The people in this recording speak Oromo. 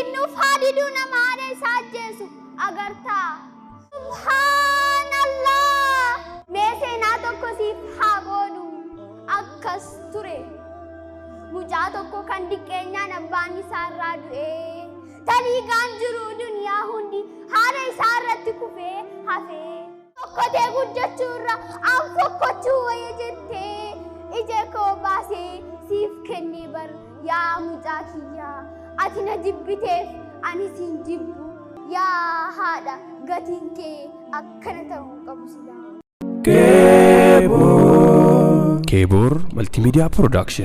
Rabbiin nuuf haa diduu nama haadha isaa ajjeesu agartaa. Subhaanallah! Mee seenaa tokko siif haa qoodu. Akkas ture. Mucaa tokko kan diqqeenyaan abbaan isaa irraa du'ee taliigaan jiru duniyaa hundi haadha isaa irratti kufee hafee. Fokkotee guddachuu irra an fokkochuu wayya jettee ija koo baasee siif kennee bar yaa mucaa kiyyaa ati na jibbiteef ani siin jibbu yaa haadha gatiin kee akkana ta'uu hin qabu silaa. Keebor Multimedia Production.